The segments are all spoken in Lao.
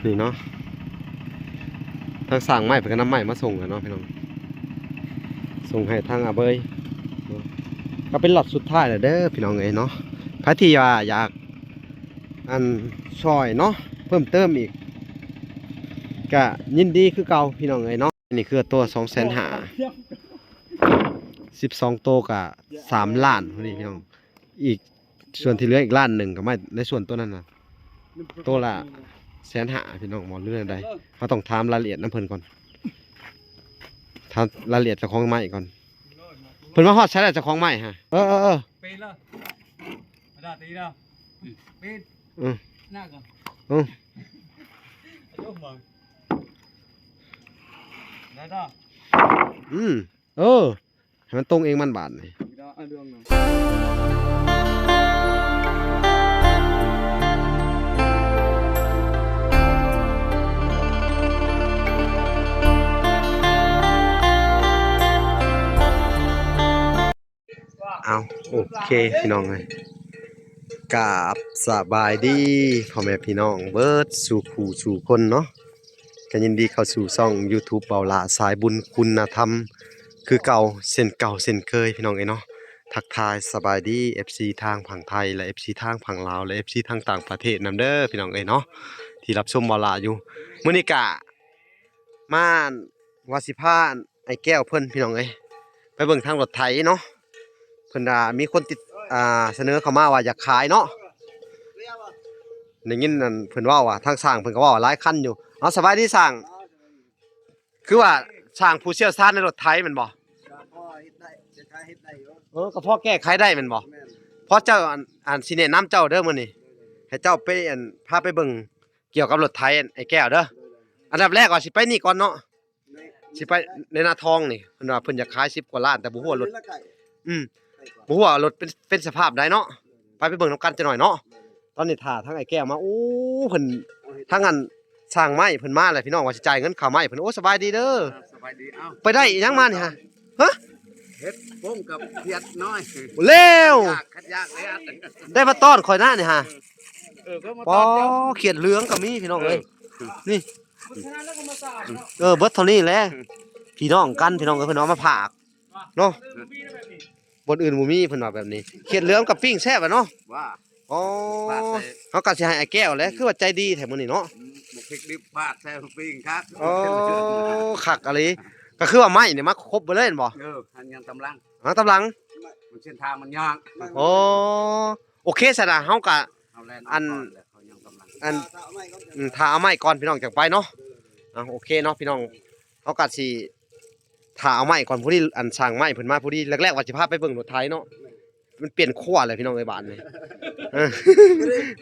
ນີ້ເນາະ ທາງຊ່າງໄມ້ເພິ່ນກໍນຳໄມ້ມາສົ່ງແລ້ວເນາະພີ່ນ້ອງ ສົ່ງໃຫ້ທາງອາເບີຍເນາະ ກໍເປັນລັອດສຸດທ້າຍແລ້ວເດີພີ່ນ້ອງເອີຍເນາະ ໃຜທີ່ວ່າຢາກ ອັນ ຊ່ອຍເນາະ ເພີ່ມເຕີມອີກ ກະຍິນດີຄືເກົ່າພີ່ນ້ອງເອີຍເນາະ ນີ້ຄືໂຕລະສອງແສນຫ້າ ສິບສອງໂຕກະສາມລ້ານພຸ້ນນີ້ພີ່ນ້ອງ ອີກສ່ວນທີ່ເຫຼືອອີກລ້ານໜຶ່ງກໍມາໃນສ່ວນໂຕນັ້ນນະ ໂຕລະແສນຫ້າພີ່ນ້ອງ ບໍ່ເຫຼືອໃດ ເຮົາຕ້ອງຖາມລາຍລະອຽດນຳເພິ່ນກ່ອນ ຖາມລາຍລະອຽດເຈົ້າຂອງໄມ້ກ່ອນ ເພິ່ນມາຮອດໃສແລ້ວເຈົ້າຂອງໄມ້ຫະ ເອີໆ ເອີ ອືມ ເອີ ໃຫ້ມັນຕົງເອງມັນບາດນີ້ ເອົາ ໂອເຄພີ່ນ້ອງເອີຍ ກາບສະບາຍດີພໍ່ແມ່ພີ່ນ້ອງເບິດສູ່ຜູ້ສູ່ຄົນເນາະ ກໍຍິນດີເຂົ້າສູ່ຊ່ອງຢູທູບເບົາຫຼ້າສາຍບຸນຄຸນນະທຳຄືເກົ່າ ເຊັ່ນເກົ່າເຊັ່ນເຄີຍພີ່ນ້ອງເອີຍເນາະ ທັກທາຍສະບາຍດີເອັຟຊີທາງຝັ່ງໄທ ແລະ ເອັຟຊີທາງຝັ່ງລາວ ແລະ ເອັຟຊີທາງຕ່າງປະເທດນຳເດີພີ່ນ້ອງເອີຍເນາະ ທີ່ຮັບຊົມເບົາຫຼ້າຢູ່ ມື້ນີ້ກະ ມາ ວ່າຊິພາອ້າຍແກ້ວເພິ່ນພີ່ນ້ອງເອີຍ ໄປເບິ່ງທາງລົດໄຖເນາະ ເພິ່ນວ່າມີຄົນຕິດ ອ່າ ສະເໜີເຂົ້າມາວ່າຢາກຂາຍເນາະ ໄດ້ຍິນອັນເພິ່ນເວົ້າວ່າ ທາງຊ່າງເພິ່ນກໍເວົ້າຫຼາຍຄັນຢູ່ ເອົາ ສະບາຍດີຊ່າງ ຄືວ່າຊ່າງຜູ້ຊ່ຽວຊານໃນລົດໄຖແມ່ນບໍ່? ກໍພໍເຮັດໄດ້ ເຮັດໄດ້ຢູ່ ເອີ ກໍພໍແກ້ໄຂໄດ້ແມ່ນບໍ່? ແມ່ນ ພໍເຈົ້າ ອັນ ອັນ ຊິແນະນຳເຈົ້າເດີມື້ນີ້ ໃຫ້ເຈົ້າໄປ ອັນ ພາໄປເບິ່ງ ກ່ຽວກັບລົດໄຖອ້າຍແກ້ວເດີ ອັນດັບແລກວ່າຊິໄປນີ້ກ່ອນເນາະ ຊິໄປໃນນາທອງນີ້ ເພິ່ນວ່າເພິ່ນຢາກຂາຍສິບກວ່າລ້ານ ແຕ່ບໍ່ຮູ້ວ່າລົດ ອືມ ບໍ່ຮູ້ວ່າລົດເປັນ ເປັນສະພາບໃດເນາະ ໄປ ໄປເບິ່ງນຳກັນຈັກໜ້ອຍເນາະ ຕອນນີ້ຖ້າທາງອ້າຍແກ້ວມາ ໂອ້ ເພິ່ນ ທາງອັນຊ່າງໄມ້ເພິ່ນມາແລ້ວພີ່ນ້ອງ ວ່າຊິຈ່າຍເງິນຄ່າໄມ້ເພິ່ນ ໂອ້ ສະບາຍດີເດີ ອ່າ ສະບາຍດີ ເອົ້າ ໄປໄດ້ອີ່ຫຍັງມານີ້ຫະ? ຮະ ເຫັດປົງກັບຂຽດນ້ອຍ ແລ້ວ ຄັນຢາກ ຄັນຢາກເລີຍ ໄດ້ມາຕ້ອນຂ້ອຍນະນີ້ຫະ ເອີ ກໍມາ ປໍ ຕ້ອນເຈົ້າ ຂຽດເຫຼືອງກໍມີພີ່ນ້ອງເອີຍ ເອີ ນີ້ ເອີ ເບິດເທົ່ານີ້ແຫຼະ ພີ່ນ້ອງກັນ ພີ່ນ້ອງເອີຍ ເພິ່ນເອົາມາຝາກເນາະ ບ່ອນອື່ນບໍ່ມີ ເພິ່ນວ່າແບບນີ້ ຂຽດເຫຼືອງກັບປີ້ງແຊບແຫຼະເນາະ ວ່າ ອໍ ເຮົາກໍຊິໃຫ້ອ້າຍແກ້ວແຫຼະ ຄືວ່າໃຈດີແທ້ມື້ນີ້ເນາະ ອືມ ໝາກພິກດິບປາດໃສ່ປີ້ງຄັກ ອໍ ຄັກອີ່ຫຼີ ກໍຄືວ່າໄມ້ນີ້ມາຄົບເບິດເລີຍແມ່ນບໍ່? ເອີ ຫັ້ນຍັງຕຳລັງ ຫາຕຳລັງ ມັນເສັ້ນທາງມັນຍາກ ອໍ ໂອເຄ ຊັ້ນນະ ເຮົາກະ ເຮົາແລ່ນ ອັນ ອອກກ່ອນແລ້ວ ເຮົາຍັງກຳລັງ ອັນ ອືມ ຖ້າເອົາໄມ້ກ່ອນ ພີ່ນ້ອງ ຈັ່ງໄປເນາະ ເອົາ ໂອເຄເນາະ ພີ່ນ້ອງ ເຮົາກະຊິຖ້າເອົາໄມ້ກ່ອນ ພໍດີ ອັນ ຊ່າງໄມ້ເພິ່ນມາພໍດີ ແລກໆວ່າຊິພາໄປເບິ່ງລົດໄຖເນາະ ມັນປ່ຽນຂົ້ວແລ້ວ ພີ່ນ້ອອງເອີຍ ບາດນີ້ ເອີ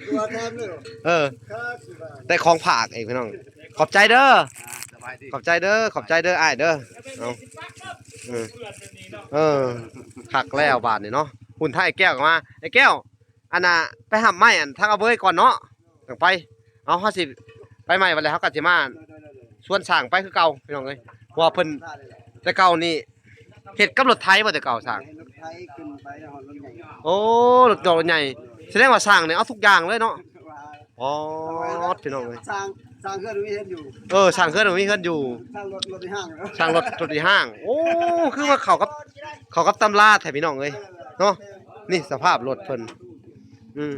ຕົວແທນເລີຍ ເອີ ໄດ້ຂອງຝາກເອງ ພີ່ນ້ອງ ຂອບໃຈເດີ ອ່າ ສະບາຍດີ ຂອບໃຈເດີ ຂອບໃຈເດີ ອ້າຍເດີ ເອົາ ເອີ ເອີ ຄັກແລ້ວບາດນີ້ເນາະ ຫຸ່ນ ຖ້າອ້າຍແກ້ວກໍມາ ອ້າຍແກ້ວ ອັນນ່າ ໄປຮັບໄມ້ອັນທາງອາເບີຍກ່ອນເນາະ ຈັ່ງໄປ ເອົາ ເຮົາຊິໄປໃໝ່ ບັດແລ້ວເຮົາກໍຊິມາຊວນຊ່າງໄປຄືເກົ່າ ພີ່ນ້ອງເອີຍ ເພາະວ່າເພິ່ນ ແຕ່ເກົ່ານີ້ເຮັດກັບລົດໄຖບໍ່ ແຕ່ເກົ່າຊ່າງ ລົດໄຖຂຶ້ນໄປຮອດລົດໃຫຍ່ ໂອ້ ລົດດອກໃຫຍ່ ສະແດງວ່າຊ່າງນີ້ເອົາທຸກຢ່າງເລີຍເນາະ ອໍ ພີ່ນ້ອງເອີຍ ສ້າງ ສ້າງເຮືອນມີເຮືອນຢູ່ ເອີ ສ້າງເຮືອນມີເຮືອນຢູ່ ສ້າງລົດ ລົດໃຫ້ຫ້າງ ຊ່າງລົດ ລົດໃຫ້ຫ້າງ ໂອ້ ຄືວ່າເຂົ້າກັບ ເຂົ້າກັບຕຳລາແທ້ ພີ່ນ້ອງເອີຍເນາະ ນີ້ສະພາບລົດເພິ່ນ ອືມ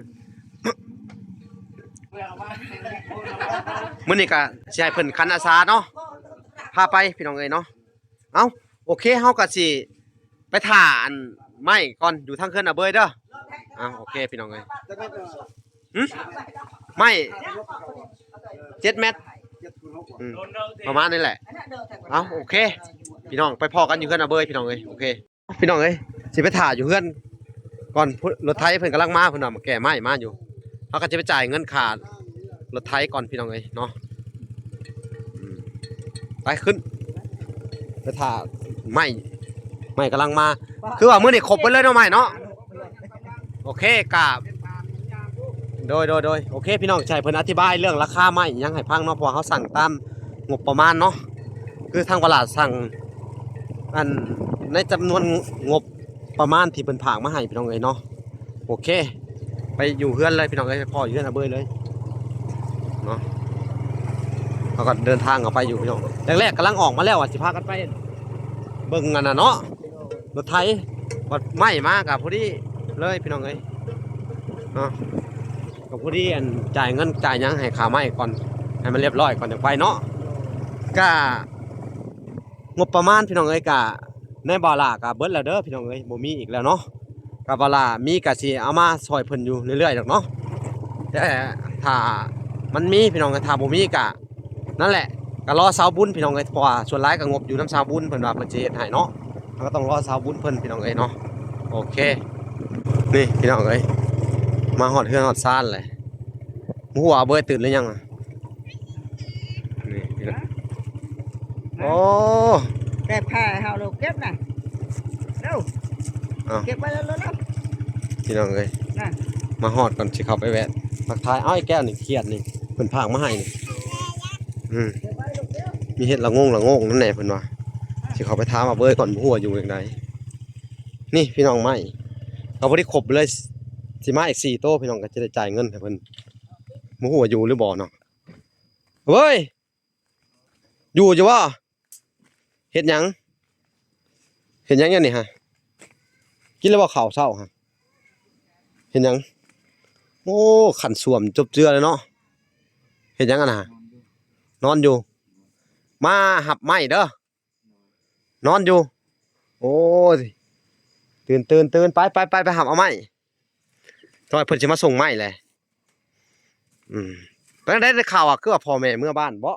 ມື້ນີ້ກໍຊິໃຫ້ເພິ່ນຂັນອາສາເນາະ ພາໄປ ພີ່ນ້ອງເອີຍເນາະ ເອົ້າ ໂອເຄ ເຮົາກໍຊິໄປຖ້າອັນໄມ້ກ່ອນ ຢູ່ທາງເຮືອນອາເບີຍເດີ ເອົ້າ ໂອເຄ ພີ່ນ້ອງເອີຍ ຫຶ ໄມ້ເຈັດແມັດ ອືມ ປະມານນີ້ແຫຼະ ເອົ້າ ໂອເຄ ພີ່ນ້ອງ ໄປພໍ້ກັນຢູ່ເຮືອນອາເບີຍ ພີ່ນ້ອງເອີຍ ໂອເຄ. ພີ່ນ້ອງເອີຍ ຊິໄປຖ້າຢູ່ເຮືອນກ່ອນ ລົດໄຖເພິ່ນກຳລັງມາ ເພິ່ນວ່າມາແກ່ໄມ້ມາຢູ່ ເຮົາກໍຈະໄປຈ່າຍເງິນຄ່າລົດໄຖກ່ອນ ພີ່ນ້ອງເອີຍເນາະ ອືມ ໄປຂຶ້ນ ໄປຖ້າໄມ້ ໄມ້ກຳລັງມາ ຄືວ່າມື້ນີ້ຄົບເບິດເລີຍເນາະ ໄມ້ເນາະ ໂອເຄ ກະ ໂດຍ ໂດຍ ໂດຍ ໂອເຄ ພີ່ນ້ອງ ຊິໃຫ້ເພິ່ນອະທິບາຍເລື່ອງລາຄາໄມ້ຫຍັງໃຫ້ຟັງເນາະ ເພາະວ່າເຮົາສັ່ງຕາມງົບປະມານເນາະ ຄືທາງຕະຫຼາດສັ່ງ ອັນ ໃນຈຳນວນງົບປະມານທີ່ເພິ່ນຝາກມາໃຫ້ ພີ່ນ້ອງເອີຍເນາະ ໂອເຄ ໄປຢູ່ເຮືອນເລີຍ ພີ່ນ້ອງເອີຍ ໄປພໍ້ຢູ່ເຮືອນອາເບີຍເລີຍເນາະ ເຮົາກໍເດີນທາງເຂົ້າໄປຢູ່ພີ່ນ້ອງ. ແລກໆກຳລັງອອກມາແລ້ວ ວ່າຊິພາກັນໄປເບິ່ງອັນນັ້ນເນາະ ລົດໄຖ ບັດໄມ້ມາກໍພໍດີເລີຍພີ່ນ້ອງເອີຍເນາະ. ກໍພໍດີອັນ ຈ່າຍເງິນຈ່າຍຫຍັງໃຫ້ຄ່າໄມ້ກ່ອນ ໃຫ້ມັນລຽບຮ້ອຍກ່ອນຈັ່ງໄປເນາະ. ກະງົບປະມານພີ່ນ້ອງເອີຍ ກະໃນບ່າວຫຼ້າກະເບິດແລ້ວເດີພີ່ນ້ອງເອີຍ ບໍ່ມີອີກແລ້ວເນາະ. ກະບ່າວຫຼ້າມີກະຊິເອົາມາຊ່ອຍເພິ່ນຢູ່ເລື້ອຍໆດອກເນາະ. ແຕ່ຖ້າມັນມີພີ່ນ້ອງ ຖ້າບໍ່ມີກະ ນັ້ນແຫຼະ ກໍລໍຊາວບຸນພີ່ນ້ອງເອີຍ ເພາະວ່າສ່ວນຫຼາຍກໍງົບຢູ່ນຳຊາວບຸນ ເພິ່ນວ່າເພິ່ນຊິເຮັດໃຫ້ເນາະ. ເຮົາກໍຕ້ອງລໍຊາວບຸນເພິ່ນພີ່ນ້ອງເອີຍເນາະ. ໂອເຄ ນີ້ພີ່ນ້ອງເອີຍ ມາຮອດເຮືອນຮອດຊານແຫຼະ. ບໍ່ຮູ້ວ່າເບີຍຕື່ນຫຼືຍັງ. ນີ້ພີ່ນ້ອງ ໂອ້ ແຕ່ຜ້າໃຫ້ເຮົາ ເຮົາເກັບນະ ເອົາ ເກັບໄວ້ແລ້ວ ພີ່ນ້ອງເອີຍ ມາຮອດກ່ອນ ຊິເຂົ້າໄປແວະທັກທາຍ. ເອົາ ໄອ້ແກ້ວນີ້ ຂຽດນີ້ ເພິ່ນພາກມາໃຫ້ນີ້. ອືມ ມີເຫັດລະໂງງລະໂງງນັ້ນແຫຼະເພິ່ນວ່າ. ຊິເຂົ້າໄປຖາມວ່າເບີຍກ່ອນ ບໍ່ຮູ້ວ່າຢູ່ຈັ່ງໃດ. ນີ້ພີ່ນ້ອງ ໄມ້ກໍພໍດີຄົບເລີຍ ຊິມາອີກສີ່ໂຕພີ່ນ້ອງ ກໍຈະໄດ້ຈ່າຍເງິນໃຫ້ເພິ່ນ. ບໍ່ຮູ້ວ່າຢູ່ຫຼືບໍ່ເນາະ. ເວີຍ ຢູ່ຢູ່ບໍ່? ເຮັດຫຍັງ? ເຮັດຫຍັງຢູ່ນີ້ຫະ? ກິນແລ້ວບໍ່ເຂົ້າເຊົ້າຫະ? ເຮັດຫຍັງ? ໂອ້ ຄັນສວມຈົບເຈືອເລີຍເນາະ. ເຮັດຫຍັງຫັ້ນນະ? ນອນຢູ່. ມາຮັບໄມ້ເດີ. ນອນຢູ່. ໂອ້ຍ ຕື່ນໆໆ ໄປໆໆ ໄປຮັບເອົາໄມ້. ຈອຍເພິ່ນຊິມາສົ່ງໄມ້ແຫຼະ. ອືມ ເປັນຈັ່ງໃດ ໄດ້ຂ່າວວ່າ ຄືວ່າພໍ່ແມ່ເມືອບ້ານບໍ?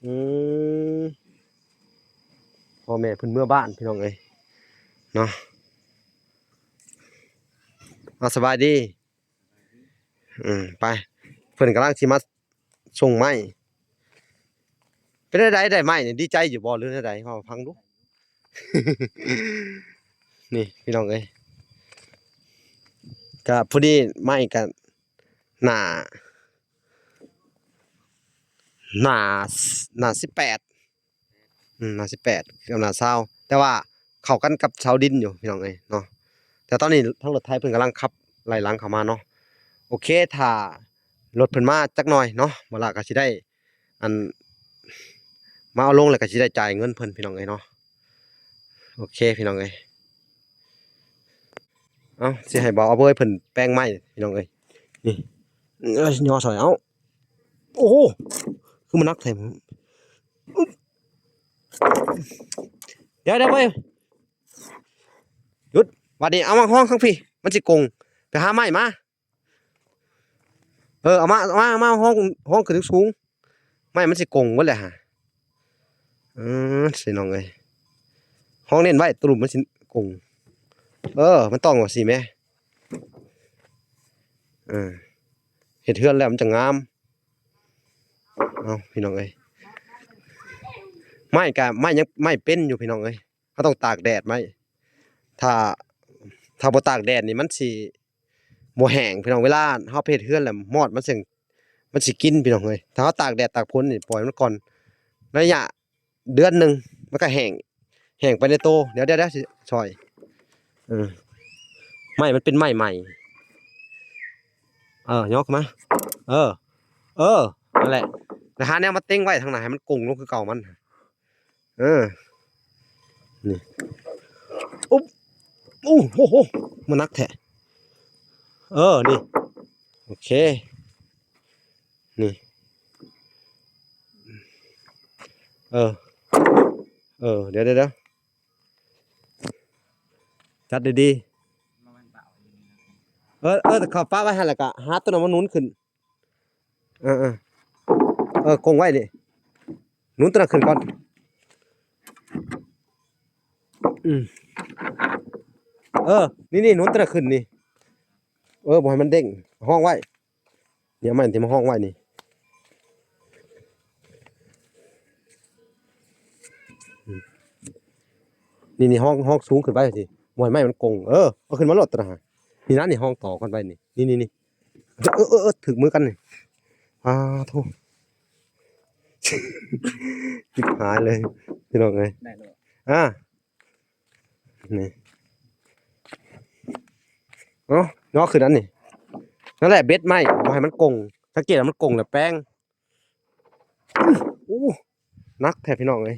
ອືມ ພໍ່ແມ່ເພິ່ນເມືອບ້ານພີ່ນ້ອງເອີຍເນາະ. ເອົາ ສະບາຍດີ. ອືມ ໄປ ເພິ່ນກຳລັງຊິມາ ສົ່ງໄມ້. ເປັນແນວໃດ ໄດ້ໄມ້ນີ້ ດີໃຈຢູ່ບໍ່ ຫຼືແນວໃດ? ເວົ້າໃຫ້ຟັງດູ. ນີ້ພີ່ນ້ອງເອີຍ ກະພໍດີໄມ້ກະໜ້າ ໜ້າ ໜ້າສິບແປດ ອືມ ໜ້າສິບແປດກັບໜ້າຊາວ ແຕ່ວ່າເຂົ້າກັນກັບເສົາດິນຢູ່ພີ່ນ້ອງເອີຍເນາະ. ແຕ່ຕອນນີ້ທາງລົດໄຖເພິ່ນກຳລັງຂັບໄລ່ຫຼັງເຂົ້າມາເນາະ. ໂອເຄ ຖ້າລົດເພິ່ນມາຈັກໜ່ອຍເນາະ ບ່າວຫຼ້າກໍຊິໄດ້ອັນ ມາເອົາລົງ ແລ້ວກໍຊິໄດ້ຈ່າຍເງິນເພິ່ນພີ່ນ້ອງເອີຍເນາະ. ໂອເຄພີ່ນ້ອງເອີຍ ເອົາ ຊິໃຫ້ບ່າວເບີຍເພິ່ນແປງໄມ້ພີ່ນ້ອງເອີຍ. ນີ້ ຍໍຊ່ອຍ ເອົາ ໂອ້ໂຫ ຄືມັນໜັກແທ້. ດຽວໆ ເວີຍ ຢຸດ ບາດນີ້ເອົາມາຫ້ອງທາງພີ້ ມັນຊິກົງ. ໄປຫາໄມ້ມາ. ເອີ ເອົາມາ ເອົາມາ ເອົາມາ ຫ້ອງ ຫ້ອງຂຶ້ນສູງໆ ໄມ້ມັນຊິກົງເບິດແຫຼະຫະ. ເອີ ພີ່ນ້ອງເອີຍ ຫ້ອງເນັ້ນໄວ້ ຕະຫຼຸມມັນຊິກົງ. ເອີ ມັນຕ້ອງວ່າຊີ້ແມ. ເອີ ເຮັດເຮືອນແລ້ວມັນຈະງາມ. ເອົາ ພີ່ນ້ອງເອີຍ ໄມ້ກະ ໄມ້ຍັງ ໄມ້ເປັນຢູ່ພີ່ນ້ອງເອີຍ. ເຮົາຕ້ອງຕາກແດດໄວ້. ຖ້າ ຖ້າບໍ່ຕາກແດດນີ້ ມັນຊິບໍ່ແຫ້ງພີ່ນ້ອງ. ເວລາເຮົາໄປເຮັດເຮືອນແລ້ວ ມອດມັນຊິ ມັນຊິກິນພີ່ນ້ອງເອີຍ. ຖ້າເຮົາຕາກແດດຕາກຝົນນີ້ ປ່ອຍມັນກ່ອນ ໄລຍະເດືອນໜຶ່ງ ມັນກໍແຫ້ງ ແຫ້ງໄປໃນໂຕ. ດຽວ ດຽວ ດຽວ ຊິຊ່ອຍ. ເອີ ໄມ້ມັນເປັນໄມ້ໃໝ່. ເອີ ຍົກຂຶ້ນມາ. ເອີ ເອີ ນັ້ນແຫຼະ. ແລ້ວຫາແນວມາເຕັງໄວ້ທາງໜ້າ ໃຫ້ມັນກົງລົງຄືເກົ່າມັນ. ເອີ ນີ້ ອຸບ ໂອ້ໂຫ ມັນໜັກແທ້. ເອີ ນີ້ ໂອເຄ ນີ້ ເອີ ເອີ ດຽວໆໆ ຈັດດີໆ. ເອີ ເອີ ເຂົາປະໄວ້ຫັ້ນ ແລ້ວກະຫາຕົວນັ້ນມາໜູນຂຶ້ນ. ເອີ ເອີ ເອີ ກົງໄວ້ນີ້ ໜູນຕົວນັ້ນຂຶ້ນກ່ອນ. ອືມ ເອີ ນີ້ໆ ໜູນຕົວນັ້ນຂຶ້ນນີ້. ເອີ ບໍ່ໃຫ້ມັນເດ້ງ ຫ້ອງໄວ້. ນີ້ ເອົາໄມ້ທີ່ມາຫ້ອງໄວ້ນີ້. ອືມ ນີ້ໆ ຫ້ອງ ຫ້ອງສູງຂຶ້ນໄວ້ຊີ້ ບໍ່ໃຫ້ໄມ້ມັນກົງ. ເອີ ເອົາຂຶ້ນມາໂລດຕົວນັ້ນ. ນີ້ນະ ນີ້ຫ້ອງຕໍ່ກັນໄວ້ນີ້ ນີ້ໆໆ. ເອີ ເອີ ເອີ ຖືກມືກັນນີ້. ອ້າໂທ້ ຊິບຫາຍເລີຍພີ່ນ້ອງເອີຍ. ໄດ້ແລ້ວ ອ່າ ນີ້ ເອົາ ຍໍຂຶ້ນອັນນີ້. ນັ້ນແຫຼະ ເບັດໄມ້ ບໍ່ໃຫ້ມັນກົງ. ສັງເກດວ່າມັນກົງແລ້ວແປງ. ໂອ້ ໜັກແທ້ພີ່ນ້ອງເອີຍ.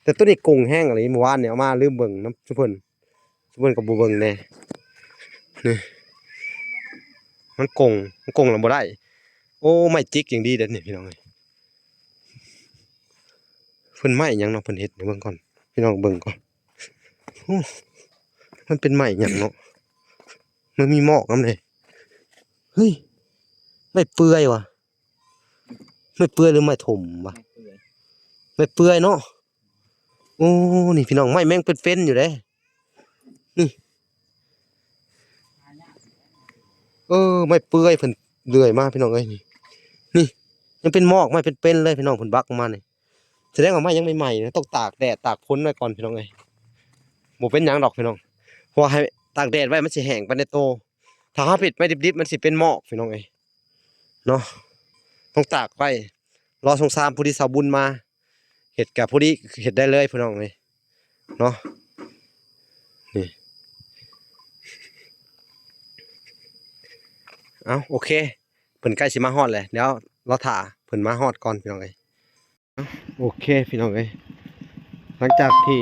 ແຕ່ໂຕນີ້ກົງແຮງອີ່ຫຼີ ມື້ວານນີ້ເອົາມາລືມເບິ່ງນຳຊຸມເພິ່ນ ຊຸມເພິ່ນກໍບໍ່ເບິ່ງແດ່. ນີ້ ມັນກົງ ມັນກົງແລ້ວບໍ່ໄດ້. ໂອ້ ໄມ້ຈິກຍັງດີເດ້ນີ້ພີ່ນ້ອງເອີຍ. ເພິ່ນໄມ້ຫຍັງເນາະ ເພິ່ນເຮັດໃຫ້ເບິ່ງກ່ອນ ພີ່ນ້ອງເບິ່ງກ່ອນ. ໂອ້ ມັນເປັນໄມ້ຫຍັງເນາະ ມັນມີໝອກນຳເດ້. ເຮີ້ຍ ໄມ້ເປືອຍຫວາ ໄມ້ເປືອຍຫຼືໄມ້ຖົມຫວາ ໄມ້ເປືອຍ ໄມ້ເປືອຍເນາະ. ໂອ້ ນີ້ພີ່ນ້ອງ ໄມ້ແມ່ງເປັນໆຢູ່ເດ້ ນີ້. ເອີ ໄມ້ເປືອຍເພິ່ນເລື່ອຍມາພີ່ນ້ອງເອີຍ ນີ້ ນີ້ ຍັງເປັນໝອກ ໄມ້ເປັນໆເລີຍພີ່ນ້ອງ ເພິ່ນບັກອອກມານີ້. ສະແດງວ່າໄມ້ຍັງໃໝ່ໆນະ ຕ້ອງຕາກແດດຕາກຝົນໄວ້ກ່ອນພີ່ນ້ອງເອີຍ ບໍ່ເປັນຫຍັງດອກພີ່ນ້ອງ ເພາະວ່າໃຫ້ຕາກແດດໄວ້ມັນຊິແຫ້ງໄປໃນໂຕ. ຖ້າເຮົາເຮັດໄມ້ດິບໆ ມັນຊິເປັນໝອກພີ່ນ້ອງເອີຍເນາະ ຕ້ອງຕາກໄວ້ ລໍສົ່ງສາມຜູ້ດີສາວບຸນມາເຮັດກະຜູ້ດີເຮັດໄດ້ເລີຍພີ່ນ້ອງເອີຍເນາະ. ນີ້ ເອົ້າ ໂອເຄ ເພິ່ນໃກ້ຊິມາຮອດແລ້ວ ດຽວລໍຖ້າເພິ່ນມາຮອດກ່ອນພີ່ນ້ອງເອີຍ. ໂອເຄພີ່ນ້ອງເອີຍ ຫຼັງຈາກທີ່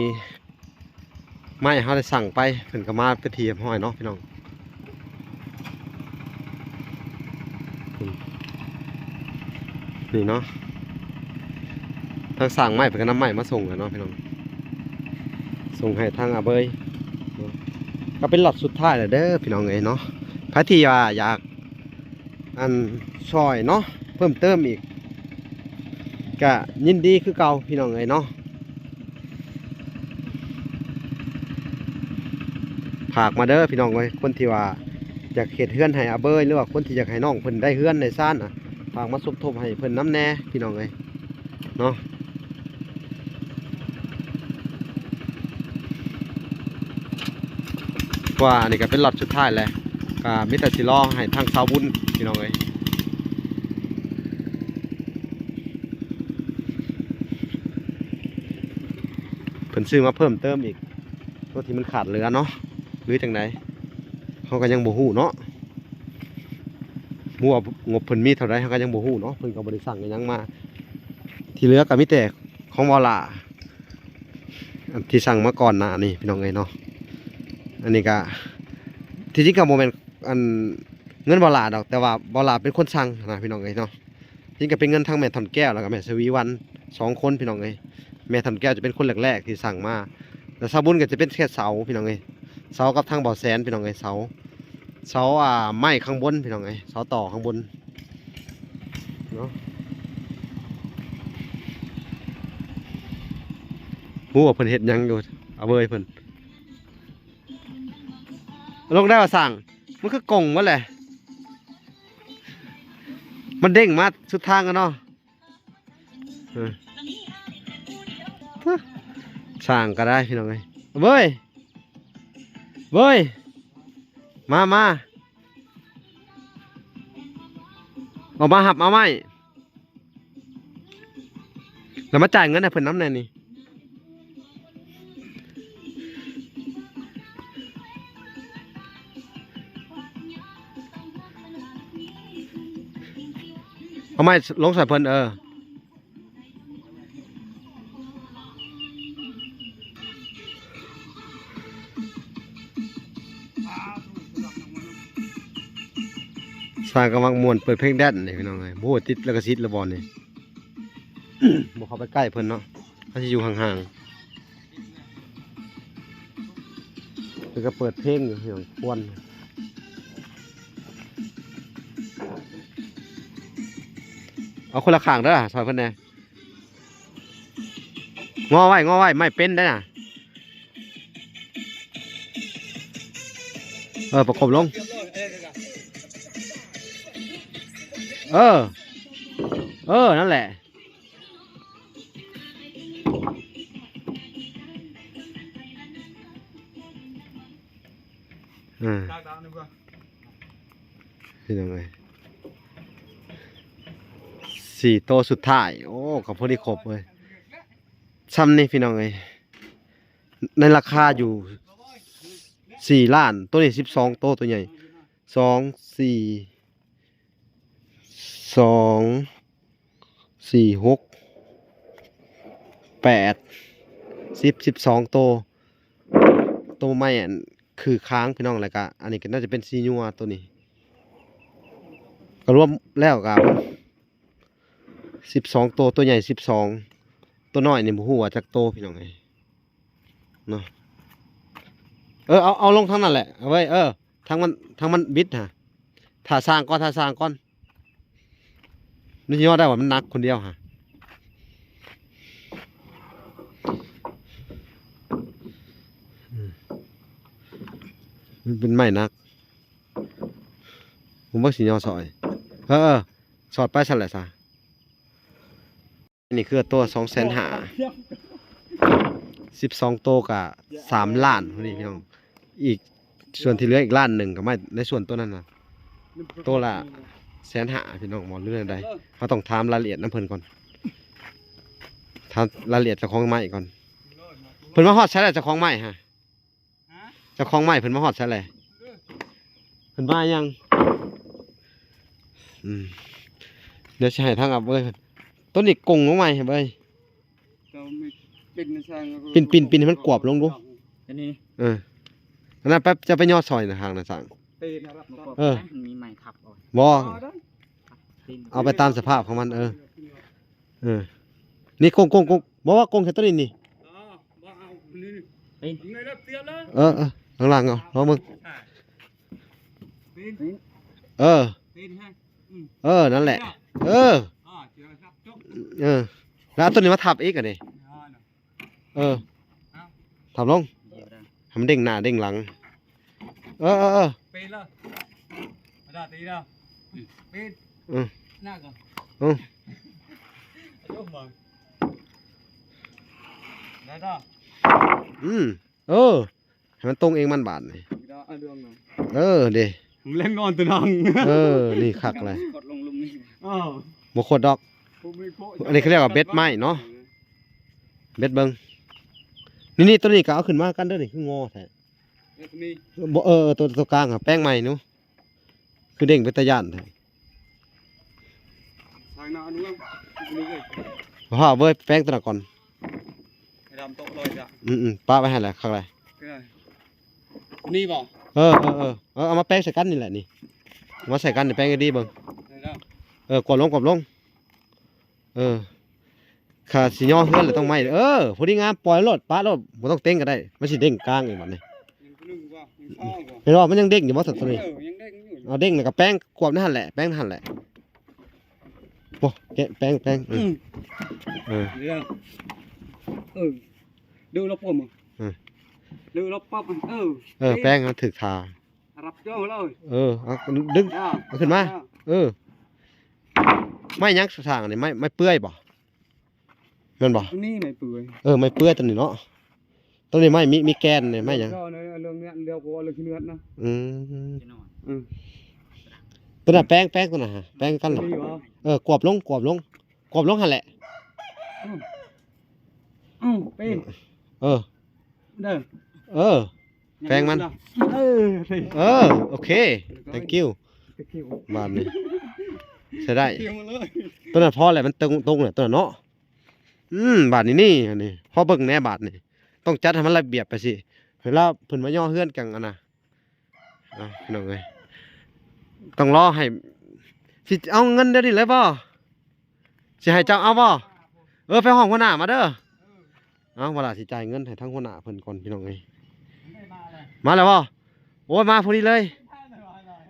ໄມ້ເຮົາໄດ້ສັ່ງໄປ ເພິ່ນກໍມາເປັນທີ່ຮຽບຮ້ອຍເນາະພີ່ນ້ອງ. ນີ້ເນາະ ທາງຊ່າງໄມ້ເພິ່ນກໍນຳໄມ້ມາສົ່ງແລ້ວເນາະພີ່ນ້ອງ ສົ່ງໃຫ້ທາງອາເບີຍເນາະ. ກໍເປັນລັອດສຸດທ້າຍແລ້ວເດີພີ່ນ້ອງເອີຍເນາະ. ໃຜທີ່ວ່າຢາກ ອັນ ຊ່ອຍເນາະ ເພີ່ມເຕີມອີກ ກະຍິນດີຄືເກົ່າພີ່ນ້ອງເອີຍເນາະ. ຝາກມາເດີພີ່ນ້ອງເອີຍ ຄົນທີ່ວ່າຢາກເຮັດເຮືອນໃຫ້ອາເບີຍ ຫຼືວ່າຄົນທີ່ຢາກໃຫ້ນ້ອງເພິ່ນໄດ້ເຮືອນໄດ້ຊານນະ ຝາກມາສົມທົບໃຫ້ເພິ່ນນຳແດ່ພີ່ນ້ອງເອີຍເນາະ. ວ່າອັນນີ້ກໍເປັນລັອດສຸດທ້າຍແລ້ວ ກໍມີແຕ່ຊິລໍໃຫ້ທາງຊາວບຸນພີ່ນ້ອງເອີຍ ເພິ່ນຊື້ມາເພີ່ມເຕີມອີກ ໂຕທີ່ມັນຂາດເຫຼືອເນາະ ຫຼືຈັ່ງໃດ ເຮົາກໍຍັງບໍ່ຮູ້ເນາະ. ບໍ່ວ່າງົບເພິ່ນມີເທົ່າໃດ ເຮົາກໍຍັງບໍ່ຮູ້ເນາະ ເພິ່ນກໍບໍ່ໄດ້ສັ່ງອີ່ຫຍັງມາ. ທີ່ເຫຼືອກໍມີແຕ່ຂອງບ່າວຫຼ້າ ອັນທີ່ສັ່ງມາກ່ອນໜ້ານີ້ພີ່ນ້ອງເອີຍເນາະ. ອັນນີ້ກໍ ທີ່ຈິງກໍບໍ່ແມ່ນ ອັນ ເງິນບ່າວຫຼ້າດອກ ແຕ່ວ່າບ່າວຫຼ້າເປັນຄົນສັ່ງນະພີ່ນ້ອງເອີຍເນາະ. ທີ່ຈິງກໍເປັນເງິນທັງແມ່ທ່ອນແກ້ວ ແລ້ວກໍແມ່ຊະວີວັນ ສອງຄົນພີ່ນ້ອງເອີຍ. ແມ່ທ່ອນແກ້ວຈະເປັນຄົນແລກໆທີ່ສັ່ງມາ ແລ້ວຊາວບຸນກໍຈະເປັນແຄ່ເສົາພີ່ນ້ອງເອີຍ ເສົາກັບທາງບ່າວແສນພີ່ນ້ອງເອີຍ ເສົາ ເສົາ ອ່າ ໄມ້ຂ້າງບົນພີ່ນ້ອງເອີຍ ເສົາຕໍ່ຂ້າງບົນເນາະ. ຮູ້ວ່າເພິ່ນເຮັດຫຍັງຢູ່ ອາເບີຍເພິ່ນ ລົງໄດ້ວ່າຊ່າງ ມັນຄືກົງໝົດແຫຼະ ມັນເດ້ງມາສຸດທາງແລ້ວເນາະ. ເອີ ຊ່າງກໍໄດ້ພີ່ນ້ອງເອີຍ ເບີຍ ເບີຍ ມາ ມາ ອອກມາຮັບເອົາໄມ້ ແລ້ວມາຈ່າຍເງິນໃຫ້ເພິ່ນນຳແດ່ນີ້. ເອົາໄມ້ລົງໃສ່ເພິ່ນ ເອີ ຊ່າງກໍມັກມ່ວນ ເປີດເພງແດນນີ້ພີ່ນ້ອງເອີຍ. ບໍ່ຮູ້ວ່າຕິດລິຂະສິດຫຼືບໍ່ນີ້. ບໍ່ເຂົ້າໄປໃກ້ເພິ່ນເນາະ ເຮົາຊິຢູ່ຫ່າງໆ. ເພິ່ນກໍເປີດເພງຢູ່ ພີ່ນ້ອງ ຄວນ ເອົາຄົນລະຂ້າງເດີ ຊ່ອຍເພິ່ນແດ່. ງໍໄວ້ ງໍໄວ້ ໄມ້ເປັນໄດ໋ນະ. ເອີ ປະກົບລົງ. ເອີ ເອີ ນັ້ນແຫຼະ. ອາ ພີ່ນ້ອງເອີຍ ສີ່ໂຕສຸດທ້າຍ. ໂອ້ ກໍພໍດີຄົບເວີຍ ຊ່ຳນີ້ພີ່ນ້ອງເອີຍ. ໃນລາຄາຢູ່ສີ່ລ້ານ ໂຕນີ້ສິບສອງໂຕ ໂຕໃຫຍ່ ສອງ ສີ່ ສອງ ສີ່ ຫົກ ແປດ ສິບ ສິບສອງໂຕ ໂຕໄມ້ອັນ ຄືຄ້າງ ພີ່ນ້ອງ. ແລ້ວກະອັນນີ້ກໍໜ້າຈະເປັນສີຍົວໂຕນີ້ ກໍລວມແລ້ວກໍສິບສອງໂຕ ໂຕໃຫຍ່ສິບສອງ ໂຕນ້ອຍນີ້ບໍ່ຮູ້ວ່າຈັກໂຕ ພີ່ນ້ອງເອີຍເນາະ. ເອີ ເອົາ ເອົາລົງທາງນັ້ນແຫຼະ ເອົາໄວ້ ເອີ ທາງມັນ ທາງມັນບິດຫັ້ນ ຖ້າສ້າງກ່ອນ ຖ້າສ້າງກ່ອນ. ມັນຊິຍໍໄດ້ວ່າມັນໜັກຄົນດຽວຫະ ອືມ ມັນເປັນໄມ້ໜັກ ຜົມວ່າຊິຍໍຊ່ອຍ ເອີ ເອີ ສອດໄປຊັ້ນແຫຼະຊະ. ນີ້ຄືຕົວສອງແສນຫ້າ ສິບສອງໂຕກະສາມລ້ານພຸ້ນນີ້ ພີ່ນ້ອງ. ອີກສ່ວນທີ່ເຫຼືອອີກລ້ານໜຶ່ງກໍມາໃນສ່ວນຕົວນັ້ນນະ ໂຕລະແສນຫ້າ ພີ່ນ້ອງ ບໍ່ ຫຼືແນວໃດ ເຮົາຕ້ອງຖາມລາຍລະອຽດນຳເພິ່ນກ່ອນ ຖາມລາຍລະອຽດເຈົ້າຂອງໄມ້ກ່ອນ. ເພິ່ນມາຮອດໃສແລ້ວ ເຈົ້າຂອງໄມ້ຫະ? ເຈົ້າຂອງໄມ້ເພິ່ນມາຮອດໃສແລ້ວ? ເພິ່ນມາຍັງ? ອືມ ດຽວຊິໃຫ້ທາງອັບເອີຍ ຕົ້ນນີ້ກົງລົງໃໝ່ ເອີຍ ເຈົ້າມີ ປິ່ນໃນຊ່າງ ປິ່ນ ປິ່ນ ປິ່ນໃຫ້ມັນກວບລົງດູ ອັນນີ້ ເອີ ອັນນັ້ນໄປ ຈະໄປຍໍຊ່ອຍນະ ທາງນະຊ່າງ ຕີນນະ ເອີ ມັນມີໄມ້ທັບເອົາ ບໍ່ ເອົາໄປຕາມສະພາບຂອງມັນ ເອີ ເອີ ນີ້ກົງ ກົງ ກົງ ບໍ່ວ່າກົງແຄ່ຕົວນີ້ນີ້ ເອີ ເອີ ຂ້າງຫຼັງເອົາ ລອງເບິ່ງ ເອີ ເອີ ນັ້ນແຫຼະ ເອີ ເອີ ແລ້ວເອົາຕົວນີ້ມາທັບອີກ ອັນນີ້ ເອີ ທັບລົງ ໃຫ້ມັນເດ້ງໜ້າເດ້ງຫຼັງ ເອີ ເອີ ເອີ ປີນເລີຍ ມາດາຕີເດີ ປີນ ເອີ ໜ້າກ່ອນ ເອີ ລົງມາ ໄດ້ດອກ ອືມ ເອີ ໃຫ້ມັນຕົງເອງມັນບາດນີ້ ເອີ ເດ້ ແລ່ນນອນຕົວໜັງ ເອີ ນີ້ຄັກເລີຍ ຂອດລົງລຸ່ມນີ້ ເອີ ບໍ່ຂອດດອກ ອັນນີ້ເຂົາຮຽກວ່າເບັດໄມ້ເນາະ ເບັດເບິ່ງ ນີ້ໆ ຕົວນີ້ກໍເອົາຂຶ້ນມາກັນເດີ ນີ້ຄືງໍແທ້ ເອີ ຕົວ ຕົວກາງຫາແປງໃໝ່ໜູ ຄືເດ້ງເປັນຕາຢ້ານແທ້ ຫາເວີຍ ແປງຕົວນັ້ນກ່ອນ ອືມໆ ປະໄວ້ຫັ້ນແຫຼະ ຄັກແຫຼະ ນີ້ບໍ່ ເອີໆໆ ເອົາມາແປງໃສ່ກັນນີ້ແຫຼະ ນີ້ ເອົາມາໃສ່ກັນ ແປງໃຫ້ດີເບິ່ງ ເອີ ກວມລົງ ກວມລົງ ເອີ ຂ້າຊິຍໍເຮືອນແລ້ວຕ້ອງໄມ້ ເອີ ພໍດີງາມ ປ່ອຍໂລດ ປະໂລດ ບໍ່ຕ້ອງເຕັງກໍໄດ້ ມັນຊິເດ້ງກາງອີກບັດນີ້ ເຫັນບໍ່ ມັນຍັງເດ້ງຢູ່ບໍ່ ຕົວນີ້ ເອີ ຍັງເດ້ງຢູ່ ເອົາເດ້ງແລ້ວກໍແປງ ກວມໃນຫັ້ນແຫຼະ ແປງໃນຫັ້ນແຫຼະ ໂອ້ ແກະ ແປງ ແປງ ເອີ ເອີ ເອີ ດູລະປົບ ເອີ ດູລະປັບ ເອີ ເອີ ແປງໃຫ້ມັນຖືກທ່າ ຮັບເຈົ້າເລີຍ ເອີ ເອົາດຶງ ເອົາຂຶ້ນມາ ເອີ ໄມ້ຫຍັງສ້າງນີ້ ໄມ້ ໄມ້ເປື່ອຍບໍ່ ແມ່ນບໍ່ ນີ້ໄມ້ເປື່ອຍ ເອີ ໄມ້ເປື່ອຍຕົວນີ້ເນາະ ຕົວນີ້ໄມ້ມີ ມີແກ່ນນີ້ ໄມ້ຫຍັງ ເຈົ້າໃນເລື່ອງເນືອດ ດຽວກໍເວົ້າເລື່ອງຂີ້ເໜືອດນະ ອືມ ອືມ ຕົວນັ້ນແປງ ແປງຕົວນັ້ນຫາ ແປງກັນ ຕົວນີ້ບໍ່ ເອີ ກວບລົງ ກວບລົງ ກວບລົງຫັ້ນແຫຼະ ອືມ ເອີ ເອີ ເດີ ເອີ ແປງມັນ ເອີ ເອີ ໂອເຄ thank you ບາດນີ້ ໃຊ້ໄດ້ ຕົວນັ້ນພໍແຫຼະ ມັນຕົງ ຕົງແຫຼະ ຕົວນັ້ນເນາະ ອືມ ບາດນີ້ນີ້ ອັນນີ້ ພໍເບິ່ງແດ່ບາດນີ້ ຕ້ອງຈັດໃຫ້ມັນລະບຽບໄປຊິ ເວລາເພິ່ນມາຍໍເຮືອນກັນ ອັນນະ ເອົາ ພີ່ນ້ອງເອີຍ ຕ້ອງລໍໃຫ້ ຊິເອົາເງິນດຽວນີ້ເລີຍບໍ່? ຊິໃຫ້ເຈົ້າເອົາບໍ່? ເອີ ໄປຮ້ອງຫົວໜ້າມາເດີ ເອົາ ເວລາຊິຈ່າຍເງິນໃຫ້ທາງຫົວໜ້າເພິ່ນກ່ອນ ພີ່ນ້ອງເອີຍ ມາແລ້ວບໍ່? ໂອ້ຍ ມາພໍດີເລີຍ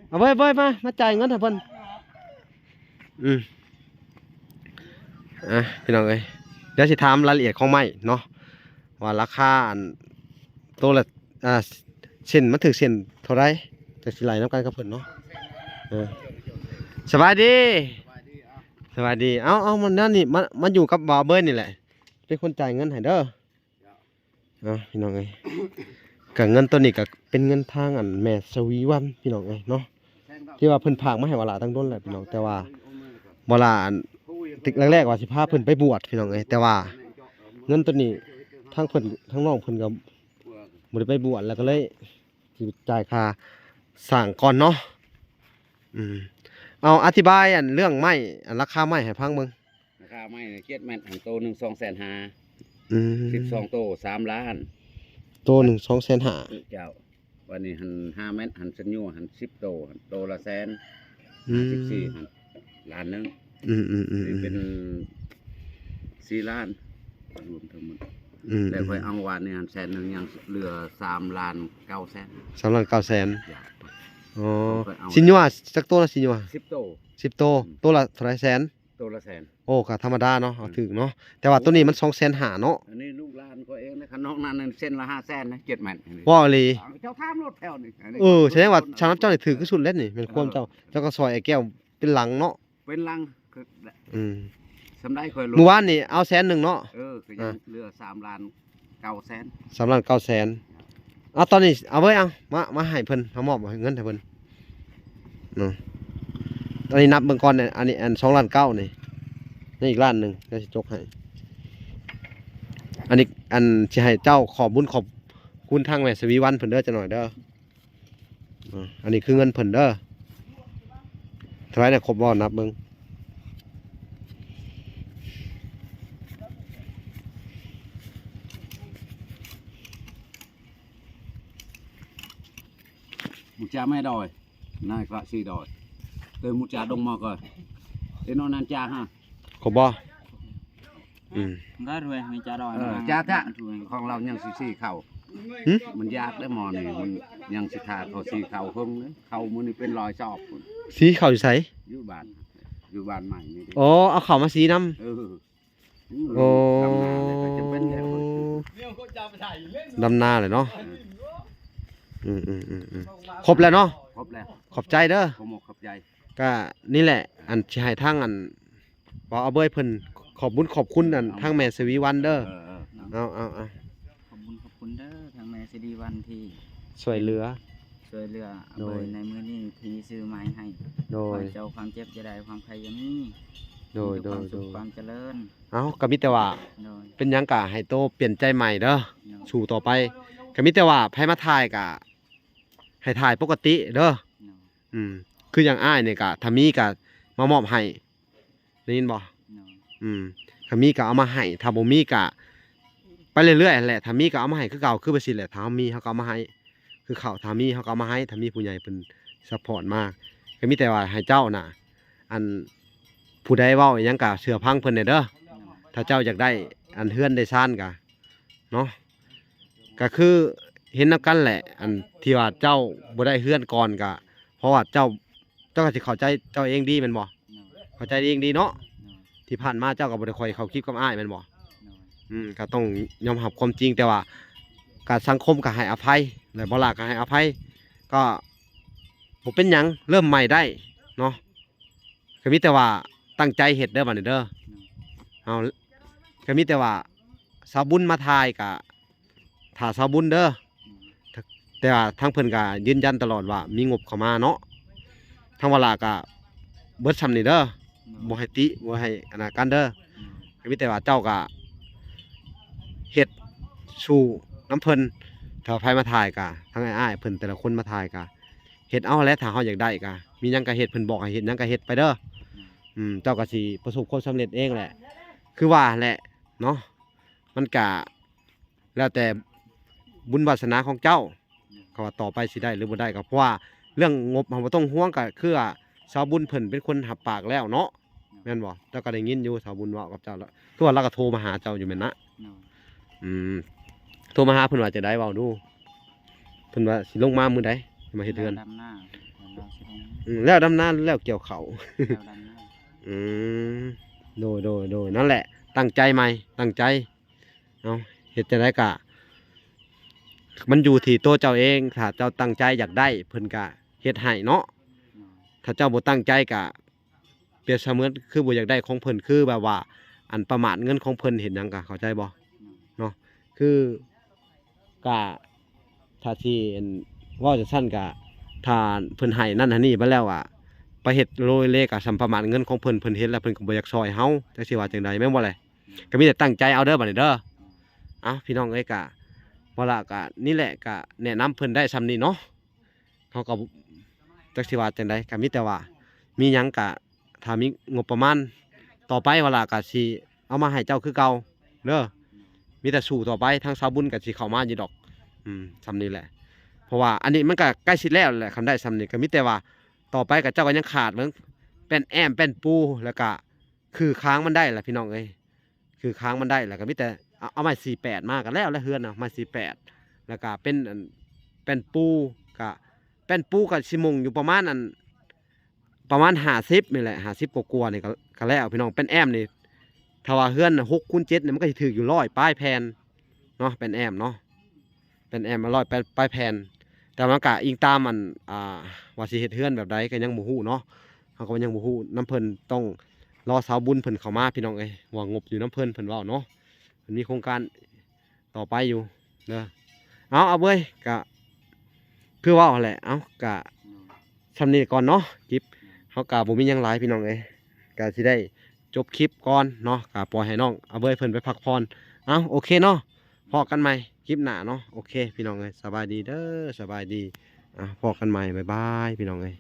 ເອົາເວີຍ ເວີຍ ມາ ມາຈ່າຍເງິນໃຫ້ເພິ່ນ ອືມ ອ່ະ ພີ່ນ້ອງເອີຍ ດຽວຊິຖາມລາຍລະອຽດຂອງໄມ້ເນາະ ວ່າລາຄາອັນໂຕລະ ອ່າ ເສັ້ນມັນຖືກເສັ້ນເທົ່າໃດ ຈັກຊິໄລ່ນຳກັນກັບເພິ່ນເນາະ ເອີ ສະບາຍດີ ສະບາຍດີ ເອົາ ເອົາ ມາແນວນີ້ ມາ ມາຢູ່ກັບບ່າວເບີຍນີ້ແຫຼະ ເປັນຄົນຈ່າຍເງິນໃຫ້ເດີ ເນາະ ພີ່ນ້ອງເອີຍ ກະເງິນໂຕນີ້ກະເປັນເງິນທາງອັນແມ່ສະຫວີວັນ ພີ່ນ້ອງເອີຍເນາະ ທີ່ວ່າເພິ່ນຝາກມາໃຫ້ວາລາຕັ້ງດົນແລ້ວ ພີ່ນ້ອງ ແຕ່ວ່າວາລາອັນ ແລກໆວ່າຊິພາເພິ່ນໄປບວດ ພີ່ນ້ອງເອີຍ ແຕ່ວ່າເງິນໂຕນີ້ທາງເພິ່ນ ທາງນ້ອງເພິ່ນກະບໍ່ໄດ້ໄປບວດ ແລ້ວກະເລີຍຊິຈ່າຍຄ່າສ້າງກ່ອນເນາະ ອືມ ເອົາ ອະທິບາຍອັນເລື່ອງໄມ້ ອັນລາຄາໄມ້ໃຫ້ຟັງເບິ່ງ ຄ່າໄມ້ເຈັດແມັດຫັ້ນ ໂຕໜຶ່ງສອງແສນຫ້າ ອືມ ສິບສອງໂຕສາມລ້ານ ໂຕໜຶ່ງສອງແສນຫ້າ ເຈົ້າ. ບາດນີ້ຫັ້ນຫ້າແມັດຫັ້ນ ສັນຍູຫັ້ນສິບໂຕຫັ້ນ ໂຕລະແສນ ອືມ ຫ້າສິບສີ່ຫັ້ນ ລ້ານໜຶ່ງ ອືມໆໆໆ ນີ້ເປັນສີ່ລ້ານ ລວມທັງໝົດ ອືມໆ ແລ້ວຂ້ອຍເອົາວານນີ້ຫັ້ນແສນໜຶ່ງ ຍັງເຫຼືອສາມລ້ານເກົ້າແສນ ສາມລ້ານເກົ້າແສນ ຈ້ະ ອໍ ຂ້ອຍເອົາ ສິນຍວ ຈັກໂຕລະສິນຍວ ສິບໂຕ ສິບໂຕ ອືມ ໂຕລະເທົ່າໃດ ແສນ ໂຕລະແສນ ໂອ້ ກໍທຳມະດາເນາະ ອືມ ເອົາຖືກເນາະ ແຕ່ວ່າໂຕນີ້ມັນສອງແສນຫ້າເນາະ ອັນນີ້ລູກຫຼານຂ້ອຍເອງນະ ຄັນນອກນັ້ນເສັ້ນລະຫ້າແສນນະ ເຈັດແມັດ ເວົ້າອີ່ຫຼີ ເຈົ້າຖາມໂລດແຖວນີ້ ເອີ ສະແດງວ່າສຳລັບເຈົ້ານີ້ຖືກທີ່ສຸດແລ້ວນີ້ ແມ່ນຄວາມເຈົ້າ ເອີ ເຈົ້າກໍຊ່ອຍອ້າຍແກ້ວເປັນຫຼັງເນາະ ເປັນຫຼັງ ອືມ ສ່ຳໃດຂ້ອຍລົດ ມື້ວານນີ້ເອົາແສນໜຶ່ງເນາະ ເອີ ກໍຍັງເຫຼືອສາມລ້ານ ເກົ້າແສນ ສາມລ້ານເກົ້າແສນ ເອົາຕອນນີ້ເອົາເວີຍ ເອົາ ມາ ມາໃຫ້ເພິ່ນ ເຮົາມອບໃຫ້ເງິນໃຫ້ເພິ່ນເນາະ ຕອນນີ້ນັບເບິ່ງກ່ອນ ອັນນີ້ອັນສອງລ້ານເກົ້ານີ້ ຍັງອີກລ້ານໜຶ່ງ ດຽວຊິຈົກໃຫ້ ອັນນີ້ອັນຊິໃຫ້ເຈົ້າຂອບບຸນຂອບຄຸນທາງແມ່ສະຫວີວັນເພິ່ນເດີ ຈັກໜ້ອຍເດີ. ອາ ອັນນີ້ຄືເງິນເພິ່ນເດີ ເທົ່າໃດນະ ຄົບບໍ່ ນັບເບິ່ງ ມຸຈາແມ່ດອຍ ນາຍພະສີດອຍ ເຕີມຸຈາດົງມອກອຍ ເອໂນນັນຈາຮະ ຄົບບໍ່? ອືມ ກໍລວຍມີຈາດອຍ ເອີ ມາ ຈາທະ ຂອງລາວຍັງຊິສີເຂົ້າ ຫຶ? ມັນຍາກເດ້ໝໍນີ້ ມັນຍັງຊິຖ້າເຂົາສີເຂົ້າເຫິງເດ້ ເຂົ້າມື້ນີ້ເປັນຮ້ອຍຊອບພຸ້ນ ສີເຂົ້າຢູ່ໃສ? ຢູ່ບ້ານ ຢູ່ບ້ານໃໝ່ນີ້ເດ້ ອໍ ເອົາເຂົ້າມາສີນຳ ເອີ ໂອ້ ດຳນາເລີຍ ກໍຈະເປັນແລ້ວ ດຳນາເລີຍເນາະ ເອີ ອືມໆໆໆ ຄົບແລ້ວເນາະ ຄົບແລ້ວ ຂອບໃຈເດີ ຂອບອົກຂອບໃຈ ກະນີ້ແຫຼະ ອັນຊິໃຫ້ທາງອັນ ເວົ້າເອົາເບີຍເພິ່ນ ຂອບບຸນຂອບຄຸນອັນ ເອົາ ທາງແມ່ສະຫວີວັນເດີ ເອີ ເອີ ເອົາ ເອົາ ເອົາ ຂອບບຸນຂອບຄຸນເດີ ທາງແມ່ສະຫວີວັນທີ່ຊ່ວຍເຫຼືອ ຊ່ວຍເຫຼືອ ໂດຍ ເບີຍໃນມື້ນີ້ທີ່ຊື້ໃໝ່ໃຫ້ ໂດຍ ຂໍໃຫ້ເຈົ້າຄວາມເຈັບຢ່າໄດ້ ຄວາມໄຂ້ຢ່າມີ ໂດຍ ມີແຕ່ຄວາມສຸກ ໂດຍ ຄວາມຈະເລີນ ເອົາ ກໍມີແຕ່ວ່າ ໂດຍ ເປັນຫຍັງກໍໃຫ້ໂຕປ່ຽນໃຈໃໝ່ເດີ ໂດຍ ສູ້ຕໍ່ໄປ ກໍມີແຕ່ວ່າໃຜມາຖ່າຍກໍໃຫ້ຖ່າຍປົກກະຕິເດີ ໂດຍ ອືມ ຄືຢ່າງອ້າຍນີ້ກະ ຖ້າມີກະມາມອບໃຫ້ ໄດ້ຍິນບໍ່? ໂດຍ ອືມ ຖ້າມີກະເອົາມາໃຫ້ ຖ້າບໍ່ມີກະໄປເລື້ອຍໆຫັ້ນແຫຼະ ຖ້າມີກະເອົາມາໃຫ້ຄືເກົ່າ ຄືວ່າຊີ້ແຫຼະ ຖ້າເຮົາມີເຮົາກະເອົາມາໃຫ້ ຄືເຂົ້າ ຖ້າມີເຮົາກະເອົາມາໃຫ້ ຖ້າມີຜູ້ໃຫຍ່ເພິ່ນຊັບພອດມາ ກະມີແຕ່ວ່າໃຫ້ເຈົ້ານະ ອັນ ຜູ້ໃດເວົ້າອີ່ຫຍັງກະເຊື່ອຟັງເພິ່ນແດ່ເດີ ໂດຍ ຖ້າເຈົ້າຢາກໄດ້ ອັນ ເຮືອນໄດ້ຊານກະ ເນາະ ກໍຄືເຫັນນຳກັນແຫຼະ ອັນທີ່ວ່າເຈົ້າບໍ່ໄດ້ເຮືອນກ່ອນກໍເພາະວ່າເຈົ້າ ເຈົ້າກໍຊິເຂົ້າໃຈເຈົ້າເອງດີແມ່ນບໍ່? ໂດຍ ເຂົ້າໃຈເອງດີເນາະ ໂດຍ ທີ່ຜ່ານມາເຈົ້າກໍບໍ່ໄດ້ຄ່ອຍເຂົ້າຄລິບກັບອ້າຍແມ່ນບໍ່? ໂດຍ ອືມ ກໍຕ້ອງຍອມຮັບຄວາມຈິງ ແຕ່ວ່າກໍສັງຄົມກໍໃຫ້ອະໄພ ແລະ ບໍ່ຫຼ້າກໍໃຫ້ອະໄພ ກໍບໍ່ເປັນຫຍັງ ເລີ່ມໃໝ່ໄດ້ເນາະ. ກໍມີແຕ່ວ່າຕັ້ງໃຈເຮັດເດີບັດນີ້ເດີ ໂດຍ ເຮົາ ກໍມີແຕ່ວ່າຊາວບຸນມາຖ່າຍ ກະຖ້າຊາວບຸນເດີ ໂດຍ ແຕ່ວ່າທາງເພິ່ນກະຢືນຢັນຕະຫຼອດວ່າມີງົບເຂົ້າມາເນາະ ທາງວາລາກະເບິດຊ່ຳນີ້ເດີ ໂດຍ ບໍ່ໃຫ້ຕິ ບໍ່ໃຫ້ອັນນັ້ນກັນເດີ ໂດຍ ກໍມີແຕ່ວ່າເຈົ້າກະເຮັດສູ້ນຳເພິ່ນ ຖ້າໃຜມາຖ່າຍກະ ທາງອ້າຍໆເພິ່ນແຕ່ລະຄົນມາຖ່າຍກະ ເຮັດເອົາແຫຼະ ຖ້າເຮົາຢາກໄດ້ກະ ມີຫຍັງກະເຮັດ ເພິ່ນບອກໃຫ້ເຮັດຫຍັງກະເຮັດໄປເດີ ອືມ ເຈົ້າກະຊິປະສົບຄວາມສຳເລັດເອງແຫຼະ ຄືວ່າແຫຼະເນາະ ມັນກະແລ້ວແຕ່ບຸນວາສະໜາຂອງເຈົ້າ ເຂົາວ່າຕໍ່ໄປຊິໄດ້ຫຼືບໍ່ໄດ້ ກະເພາະວ່າເລື່ອງງົບເຮົາບໍ່ຕ້ອງຫ່ວງ ກະຄືວ່າຊາວບຸນເພິ່ນເປັນຄົນຮັບປາກແລ້ວເນາະ ແມ່ນບໍ່? ເຈົ້າກະໄດ້ຍິນຢູ່ຊາວບຸນເວົ້າກັບເຈົ້າລະ ຄືວ່າລາວກະໂທມາຫາເຈົ້າຢູ່ແມ່ນນະ ໂດຍ ອືມ ໂທມາຫາເພິ່ນວ່າຈັ່ງໃດ ເວົ້າດູ ເພິ່ນວ່າຊິລົງມາມື້ໃດ ມາເຮັດເຮືອນ ແລ້ວດຳນາ ເພິ່ນວ່າຊິລົງ ອືມ ແລ້ວດຳນາ ແລ້ວກ່ຽວເຂົ້າ ແລ້ວດຳນາ ອືມ ໂດຍໆໆ ນັ້ນແຫຼະ ຕັ້ງໃຈໃໝ່ ຕັ້ງໃຈ ເອົາ ເຮັດຈັ່ງໃດກະ ມັນຢູ່ທີ່ໂຕເຈົ້າເອງ ຖ້າເຈົ້າຕັ້ງໃຈຢາກໄດ້ ເພິ່ນກະເຮັດໃຫ້ເນາະ ໂດຍ ຖ້າເຈົ້າບໍ່ຕັ້ງໃຈກະ ປຽບສະເໝືອນຄືບໍ່ຢາກໄດ້ຂອງເພິ່ນ ຄືແບບວ່າ ອັນ ປະໝາດເງິນຂອງເພິ່ນເຮັດຫຍັງກະ ເຂົ້າໃຈບໍ່? ໂດຍ ເນາະ ຄື ກະ ຖ້າຊິ ອັນ ເວົ້າຈັ່ງຊັ້ນກະ ຖ້າເພິ່ນໃຫ້ນັ້ນໃຫ້ນີ້ໄປແລ້ວອະ ໄປເຮັດໂລເລກະ ສ່ຳປະໝາດເງິນຂອງເພິ່ນ ເພິ່ນເຫັນແລ້ວເພິ່ນກໍບໍ່ຢາກຊ່ອຍເຮົາ ຈັກຊິວ່າຈັ່ງໃດ ແມ່ນບໍ່ແຫຼະ? ໂດຍ ກໍມີແຕ່ຕັ້ງໃຈເອົາເດີບັດນີ້ເດີ ໂດຍ ເອົ້າ ພີ່ນ້ອງເອີຍ ກະ ເວົ້າລະກະ ນີ້ແຫຼະ ກະແນະນຳເພິ່ນໄດ້ຊ່ຳນີ້ເນາະ ເຮົາກໍ ຈັກຊິວ່າຈັ່ງໃດ ກໍມີແຕ່ວ່າ ມີຫຍັງກະ ຖ້າມີງົບປະມານ ຕໍ່ໄປວ່າລະກໍຊິເອົາມາໃຫ້ເຈົ້າຄືເກົ່າເດີ. ມີແຕ່ສູ້ຕໍ່ໄປ ທາງຊາວບຸນກໍຊິເຂົ້າມາຢູ່ດອກ. ອືມ ສ່ຳນີ້ແຫຼະ ເພາະວ່າອັນນີ້ມັນກໍໃກ້ຊິແລ້ວແຫຼະ. ຄັນໄດ້ສ່ຳນີ້ກໍມີແຕ່ວ່າຕໍ່ໄປກໍເຈົ້າກໍຍັງຂາດເບິ່ງ ແປ້ນແອ້ມ ແປ້ນປູ ແລ້ວກໍ ຄືຄ້າງມັນໄດ້ລະພີ່ນ້ອງເອີຍ ຄືຄ້າງມັນໄດ້ລະ ກໍມີແຕ່ເອົາ ເອົາໄມ້ສີ່ແປດມາກໍແລ້ວແຫຼະເຮືອນນະ ໄມ້ສີ່ແປດ ແລ້ວກໍເປັນອັນ ແປ້ນປູ ກໍ ແປ້ນປູກໍຊິມຸ່ງຢູ່ປະມານອັນ ປະມານຫ້າສິບນີ້ແຫຼະ ຫ້າສິບກວ່າໆນີ້ກໍ ກໍແລ້ວພີ່ນ້ອງ. ແປ້ນແອ້ມນີ້ ຖ້າວ່າເຮືອນຫົກຄູນເຈັດນີ້ ມັນກໍຊິຖືກຢູ່ຮ້ອຍປາຍແຜ່ນເນາະ ແປ້ນແອ້ມເນາະ. ແປ້ນແອ້ມ ຮ້ອຍປາຍແຜ່ນ ແຕ່ມັນກະອີງຕາມອັນ ອ່າ ວ່າຊິເຮັດເຮືອນແບບໃດກໍຍັງບໍ່ຮູ້ເນາະ. ເຮົາກໍຍັງບໍ່ຮູ້ນຳເພິ່ນ ຕ້ອງລໍຊາວບຸນເພິ່ນເຂົ້າມາພີ່ນ້ອງເອີຍ ວ່າງົບຢູ່ນຳເພິ່ນ ເພິ່ນເວົ້າເນາະ ເພິ່ນມີໂຄງການຕໍ່ໄປຢູ່ເດີ. ເອົາ ອາເບີຍ ກະຄືເວົ້າຫັ້ນແຫຼະ ເອົາ ກະ ສ່ຳນີ້ກ່ອນເນາະ ຄລິບເຮົາກະບໍ່ມີຫຍັງຫຼາຍພີ່ນ້ອງເອີຍ ກະຊິໄດ້ຈົບຄລິບກ່ອນເນາະ ກະປ່ອຍໃຫ້ນ້ອງອາເບີຍເພິ່ນໄປພັກຜ່ອນ. ເອົາ ໂອເຄເນາະ ພໍ້ກັນໃໝ່ຄລິບໜ້າເນາະ. ໂອເຄພີ່ນ້ອງເອີຍ ສະບາຍດີເດີ ສະບາຍດີ. ອ່າ ພໍ້ກັນໃໝ່ ບາຍບາຍ ພີ່ນ້ອງເອີຍ.